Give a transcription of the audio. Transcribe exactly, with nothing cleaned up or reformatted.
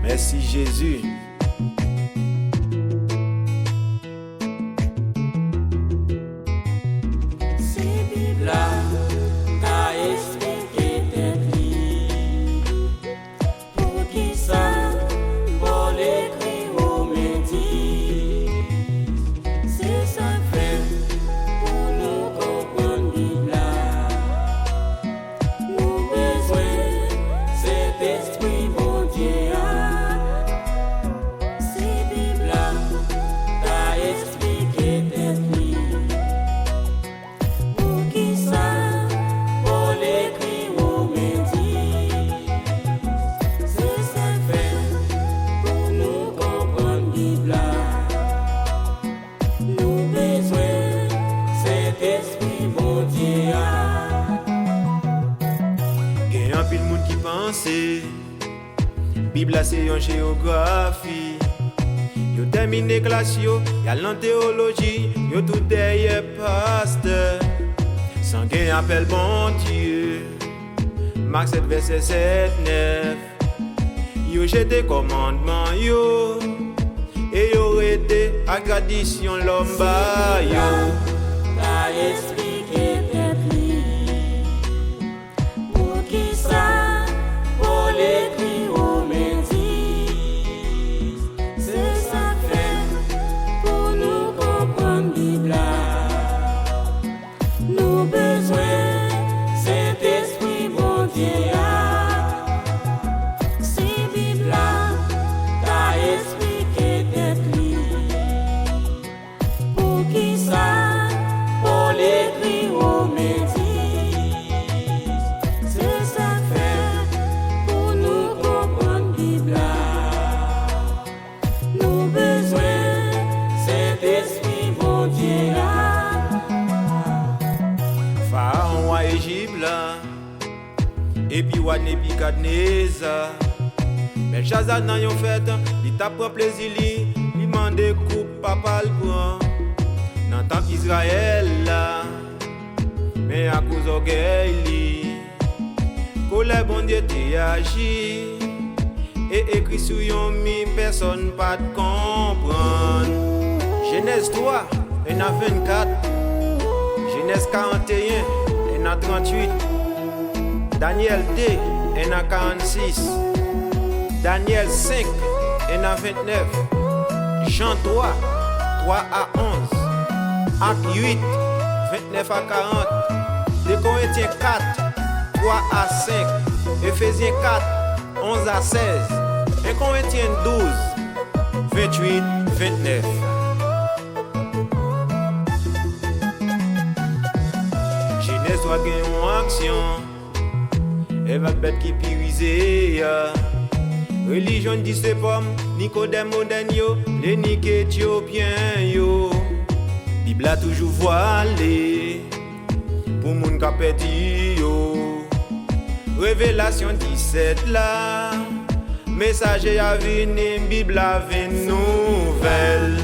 Mèsi Jezi. Se Bib la ka esplike tèt li. Poukisa Pòl ekri Women dis? Se sa k fè, pou nou konprann Bib la, nou bezwen Sentespri Bondye a. Se Bib la ka esplike tèt li. Poukisa Pòl ekri Women dis? Se sa k fè, pou nou konprann Bib la, nou bezwen Sentespri Bondye a. Gen anpil moun ki panse Bib la se yon jeyografi. Yo tèmine klas yo, y al nan teyoloji, yo tou dèyè pastè. San gen apèl Bondye. Mak sèt vèsè sèt, nèf. Yo jete kòmandman yo, e yo rete ak tradisyon lòm ba yo. Ka esplike tèt li. Poukisa Pòl ekri Women dis? Se sa k fè, pou nou konprann Bib la, nou bezwen Sentespri Bondye a. Se Bib la ka esplike tèt li. Poukisa Pòl ekri Women dis? Se sa k fè, pou nou konprann Bib la, nou bezwen Sentespri Bondye a. Farawon wa Ejip la, epi wa Nebikadneza. Bèlchaza nan yon fèt, li t ap pran plezi li, li mande koup papa l pran. Nan tanp Izrayèl la, men akoz ògèy li, kolè Bondye te aji, e ekri sou yon mi pèsòn pa t konprann. Jenèz twa, en a vennkat, Jenèz karanteyen, en a tranntuit, Danyèl de, en a karannsis, Danyèl senk, en a ventnèf, Jan twa, twa a onz, Ak uit, ventnèf a karant, De Korentyen kat, twa a senk, Efezyen kat, onz a sèz, En Korentyen douz, venntuit, vennèf. Jenèz twa gen yon aksyon. Èv ak bèt ki pirize a. Relijyon di se pòm, Nikodèm modèn yo, lenik etyopyen yo. Bib la toujou vwale pou moun k ap pèdi yo. Revelasyon disèt la, mesaje a vini, Bib la vin nouvèl.